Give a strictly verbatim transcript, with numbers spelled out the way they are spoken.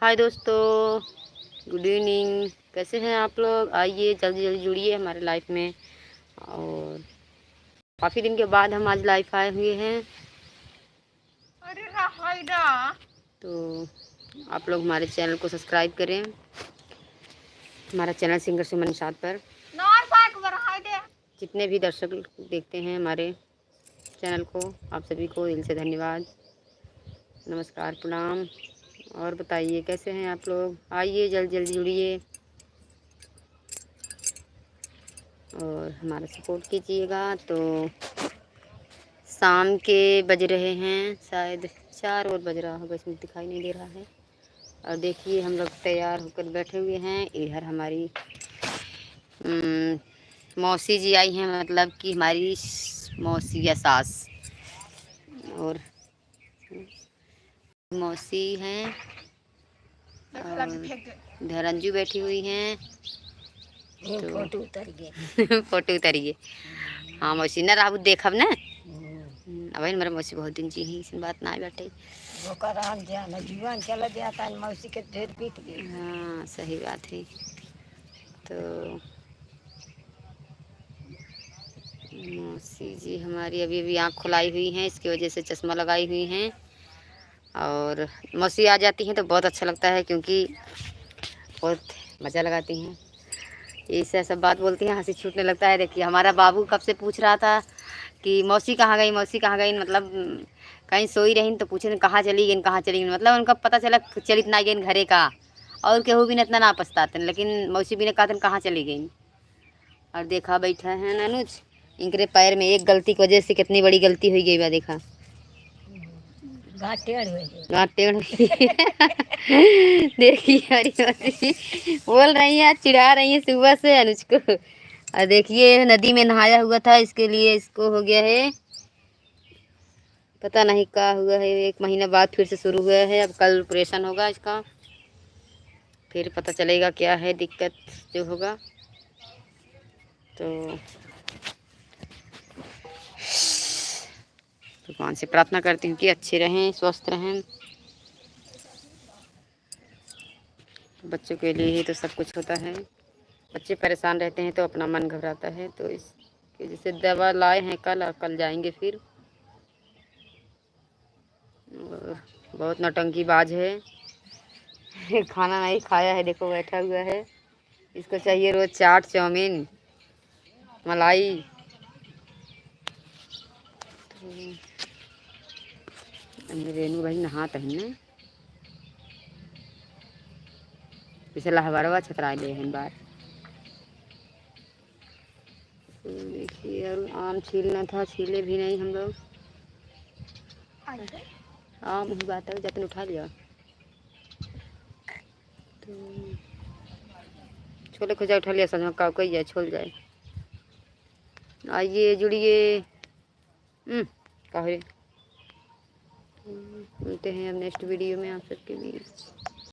हाय दोस्तों, गुड इवनिंग। कैसे हैं आप लोग? आइए, जल्दी जल्दी जुड़िए हमारे लाइफ में। और काफ़ी दिन के बाद हम आज लाइव आए हुए हैं। अरे रा, हाय रा। तो आप लोग हमारे चैनल को सब्सक्राइब करें, हमारा चैनल सिंगर सुमन निषाद पर। नॉर साग बर, हाय दे। जितने भी दर्शक देखते हैं हमारे चैनल को, आप सभी को दिल से धन्यवाद, नमस्कार, प्रणाम। और बताइए, कैसे हैं आप लोग? आइए, जल्दी जल्दी जुड़िए और हमारा सपोर्ट कीजिएगा। तो शाम के बज रहे हैं शायद चार और बज रहा होगा, इसमें दिखाई नहीं दे रहा है। और देखिए, हम लोग तैयार होकर बैठे हुए हैं। इधर हमारी, उम, मौसी जी आई हैं, मतलब कि हमारी स-, मौसी या सास, और मौसी हैं, और फेंक दे। इधर अंजू बैठी हुई हैं। वो तो फोटो उतर गए। फोटो उतर गए। हाँ मौसी, ना रहबू देखब ना। हम्म। हम्म, अब हमारे मौसी बहुत दिन जी ही, इसन बात ना बैठे। ओकर राम जान, जीवन चला जाता है, मौसी के ढेर बीत गए। हाँ, सही बात है। तो मौसी जी हमारी अभी अभी आँख खुलाई हुई हैं, इसकी वजह से चश्मा लगाई हुई हैं। और मौसी आ जाती हैं तो बहुत अच्छा लगता है, क्योंकि बहुत मज़ा लगाती हैं। ऐसा सब बात बोलती हैं, हंसी छूटने लगता है। देखिए, हमारा बाबू कब से पूछ रहा था कि मौसी कहाँ गई, मौसी कहाँ गई, मतलब कहीं सोई रही तो पूछे, कहाँ चली गई, कहाँ चली गई। मतलब उनका पता चला चलित ना गई घरे का, और केहू भी इतना ना पछताते, लेकिन मौसी भी ने कहते कहाँ चली गई। और देखा, बैठा है अनुज, इनकरे पैर में एक गलती की वजह से कितनी बड़ी गलती हुई गई बा। देखा, गाँठ टेढ़ हो गई। गाँठ टेढ़ हो गई। देखिए, हरी मौसी बोल रही है, चिढ़ा रही है सुबह से अनुज को। और देखिए, नदी में नहाया हुआ था, इसके लिए इसको हो गया है, पता नहीं क्या हुआ है। एक महीना बाद फिर से शुरू हुआ है। अब कल ऑपरेशन होगा इसका, फिर पता चलेगा क्या है दिक्कत जो होगा। तो भगवान से प्रार्थना करती हूँ कि अच्छे रहें, स्वस्थ रहें। बच्चों के लिए ही तो सब कुछ होता है। बच्चे परेशान रहते हैं तो अपना मन घबराता है, तो इसकी वजह से दवा लाए हैं कल, और कल जाएंगे फिर। और बहुत नौटंकीबाज है। खाना नहीं खाया है, देखो बैठा हुआ है। इसको चाहिए रोज चाट, चाउमीन, मलाई। तो रेनू भाई नहात है ना, पिछला हवारवा छतरा ले हैं बार। तो देखिए, और आम छीलना था, छीले भी नहीं हम लोग। आम ही बात है, जतन उठा लिया। तो छोले खुजा उठा लिया, संझा का कोई जाए, छोल जाए। आइए, जुड़िए। हम्म, का हो रे? मिलते हैं अब नेक्स्ट वीडियो में आप सबके बीच।